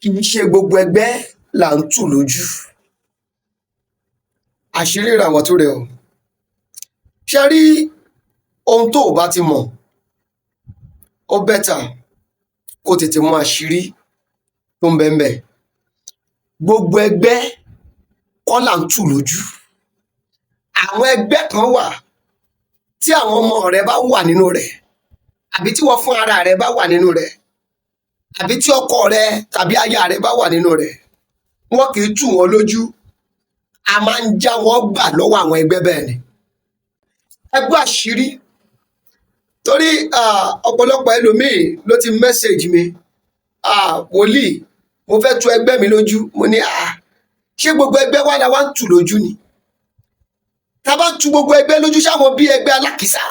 Kì í ṣe gbogbo ẹgbẹ́ là ń tù lójú. Àṣírí ìràwọ̀ tó rẹ̀ o. Ṣe rí ohun tó o bá ti mọ̀, ó better kó tètè mọ àṣírí tó ń bẹ ńbẹ̀. Gbogbo ẹgbẹ́ kọ́ là ń tù lójú. Àwọn ẹgbẹ́ kan wà tí àwọn ọmọ rẹ bá wà nínú rẹ̀, àbí tí wọ́n fún ara rẹ bá wà nínú rẹ̀, àbí tí ọkọ rẹ tàbí aya rẹ bá wà nínú rẹ̀, wọn kì í tù wọ́n lójú. A máa ń já wọn gbà lọ́wọ́ àwọn ẹgbẹ́ bẹ́ẹ̀ ni. Ẹgbẹ́ àṣírí, torí ọ̀pọ̀lọpọ̀ ẹlòmíì ló ti message mi, "Wòlíì, mo fẹ́ tú ẹgbẹ́ mi lójú." Mo ní, "Ṣé gbogbo ẹgbẹ́ wa la wá ń tù lójú ni? Tá a bá ń tú gbogbo ẹgbẹ́ lójú, ṣáwọn bí ẹgbẹ́ alákìísà?"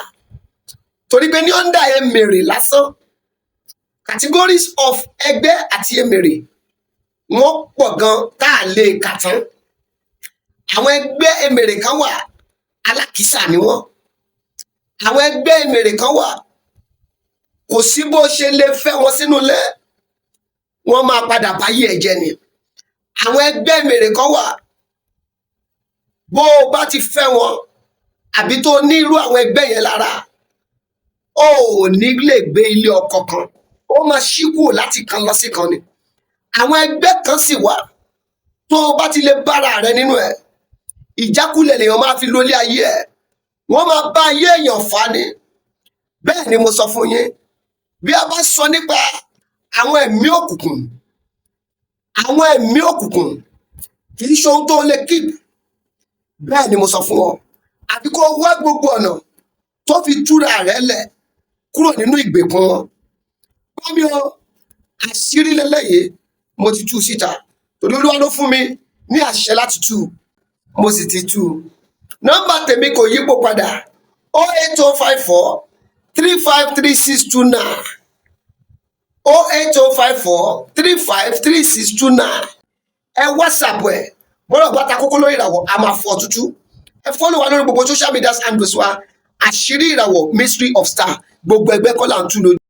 Torí pé ní under emèrè lásán, categories of ẹgbẹ́ àti emèrè, wọ́n pọ̀ gan tá a lè kà tán. Àwọn ẹgbẹ́ emèrè kan wà, alákìísà ni wọ́n. Àwọn ẹgbẹ́ emèrè kan wà, kò sí bó ṣe lè fẹ́ wọn sínú ilé, wọ́n máa padà báyé ẹ̀ jẹ́ ni. Àwọn ẹgbẹ́ emèrè kan wà, bó o bá ti fẹ́ wọn àbí tó ní irú àwọn ẹgbẹ́ yẹn lára, o ò ní lè gbé ilé ọkọ kan, ó máa ṣí kúrò láti kan lọ sí kan ni. Àwọn ẹgbẹ́ kan sì wà, tó o bá ti lè bára rẹ nínú ẹ̀, ìjákulẹ̀ lèèyàn máa fi lólé ayé ẹ̀, wọ́n máa bá ayé èèyàn fà ni. Bẹ́ẹ̀ ni mo sọ fún yín. Bí a bá sọ nípa àwọn ẹ̀mí òkùnkùn, àwọn ẹ̀mí òkùnkùn kì í ṣe ohun tó lè keep. Bẹ́ẹ̀ ni mo sọ fún ọ. Àfi kó o wá gbogbo ọ̀nà tó fi túra rẹ lẹ̀ kúrò nínú ìgbèkùn wọn. Gbọ́ mi o, àṣírí lélẹ́yìí, mo ti tú síta torí Olúwa ló fún mi ní àṣẹ láti tú, mo sì ti tú. Nọ́mbà tèmi kò yípo padà: 08054353629, 08054353629. Ẹ WhatsApp ẹ. Bọ́lá bá ta kókó lórí ìràwọ̀, a máa fọ́ tútú. Ẹ follow wa lórí gbogbo social media handles wa, Àṣírí Ìràwọ̀, Mystery of Star. Gbogbo ẹgbẹ́ kọ́ là ń tú lójú.